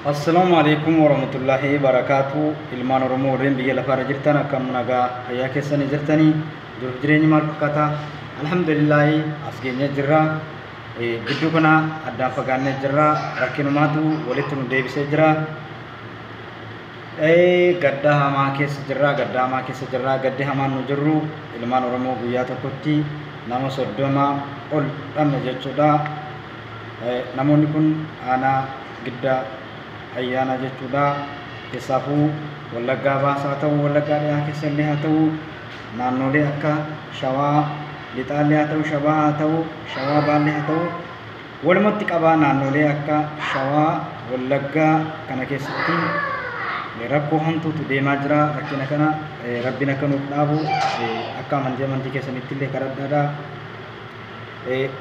Assalaamu alaikum warahmatullaahi barakaatu. Ilmaan Oromoo warreen biyya lafaarra jirtan, akkam nagaa fayyaa keessanii jirtanii? Jiruuf jireenyi maal fakkaata? Alhamdulillaahi, as geenyee jirra. Gidduu kana addaan fagaannee jirra. Rakkinumaatu walitti nu deebisee jira. Gadda hamaa keessa jirra, gadda hamaa keessa jirra. Gaddi hamaan nu jirru, ilmaan Oromoo guyyaa tokkotti nama 30 ol dhabne jechuudha. Namoonni kun aanaa Giddaa Ayyaana jechuudha. Keessaafuu Wallaggaa Bahaas haa ta'u, Wallaggaa Dhihaa keessa illee haa ta'u, naannolee akka Shawaa Lixaallee haa ta'u, Shawaa haa ta'u, Shawaa Baallee haa ta'u, walumatti qabaa naannolee akka Shawaa, Wallaggaa kana keessatti rakkoo hamtuutu deemaa jira. Rakkina kana Rabbiin akka nuuf dhaabu akka amantii keessanitti illee kadhadhaadha.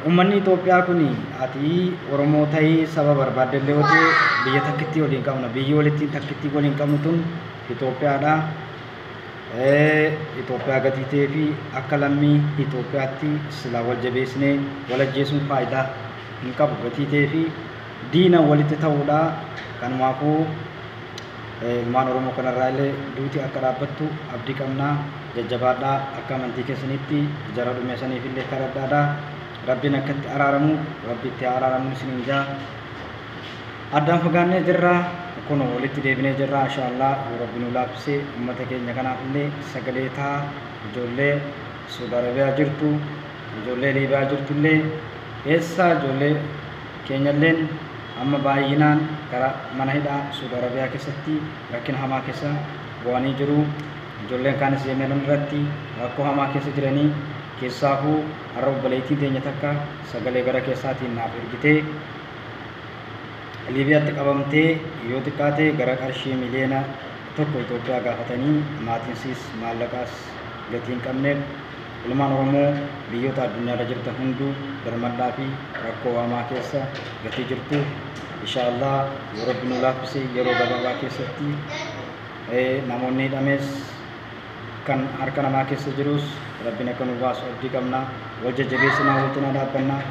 Uummanni Itoophiyaa kun, ati Oromoo ta'ii saba barbaadde illee yoo ta'e, biyya takkittii waliin qabna. Biyyi walittiin takkittii waliin qabnu tun Itoophiyaadha. Itoophiyaa gatii ta'ee fi akka lammii Itoophiyaatti silaa wal jabeessinee wal ajjeesuun faayidaa hin qabu gatii ta'ee fi diina walitti ta'uudha. Kanumaafuu ilmaan Oromoo kanarraa illee duuti akka dhaabbattu abdii qabna. Jajjabaadhaa, akka amantii keessanitti jara dhume saniif illee kadhadhaadha. Rabbiin akka itti araaramu, Rabbi itti haa araaramu isiniin jaa. Addaan fagaannee jirra. Kun walitti deebinee jirra. Inshaallah, yoo Rabbi nu laaffise, uummata keenya kanaaf illee sagalee ta'a. Ijoollee Saudi Arabiyaa jirtu, ijoollee Liibiyaa jirtu illee, eessa ijoollee keenyalleen amma baay'inaan gara mana hidhaa Saudi Arabiyaa keessatti rakkina hamaa keessa bu'anii jiru. Ijoolleen kaanis Yemen irratti rakkoo hamaa keessa jiranii. Keessaafuu har'a obboleettiin teenya takka sagalee gara keessaatiin naaf ergitee, Liibiyaatti qabamtee yoo xiqqaate gara qarshii 1 miliyoona Itoophiyaa gaafatanii, maatiin siis maallaqaas gatii hin qabneef, ilmaan Oromoo biyyoota addunyaarra jirtan hunduu birmadhaa fi rakkoo hamaa keessa gatii jirtu. Inshaallah, yoo Rabbi nu laaffise, yeroo gabaabaa keessatti namoonni hidhames, kan harka namaa keessa jirus, Rabbiin akka nu baasu abdii qabna. Wal jajjabeessinaa, wal cinaa dhaabbannaa.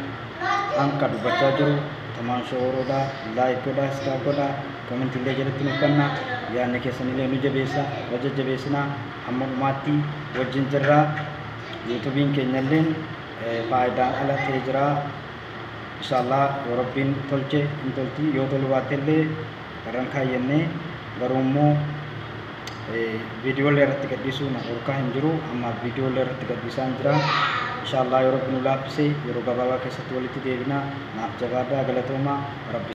An ka dubbachaa jiru Tamaan Shooroodha. Like godhaa, subscribe godhaa, comment illee jalatti nuuf kenna. Yaadni keessanillee nu jabeessa. Wal jajjabeessinaa, hamma dhumaatti wajjin jirra. YouTubeiin keenyalleen faayidaan ala ta'ee jira. Inshaallah, yoo Rabbiin tolche hin tolti, yoo tolu baatte illee irran kaayyannee, garuu immoo viidiyoolee irratti gadhiisuu na dhorkaa hin jiru. Amma viidiyoolee irratti gadhiisaa hin jira. Inshaallah, yoo Rabbi nu laaffise, yeroo gabaabaa keessatti walitti deebina. Naaf jabaadhaa, galatoomaa. Rabbi.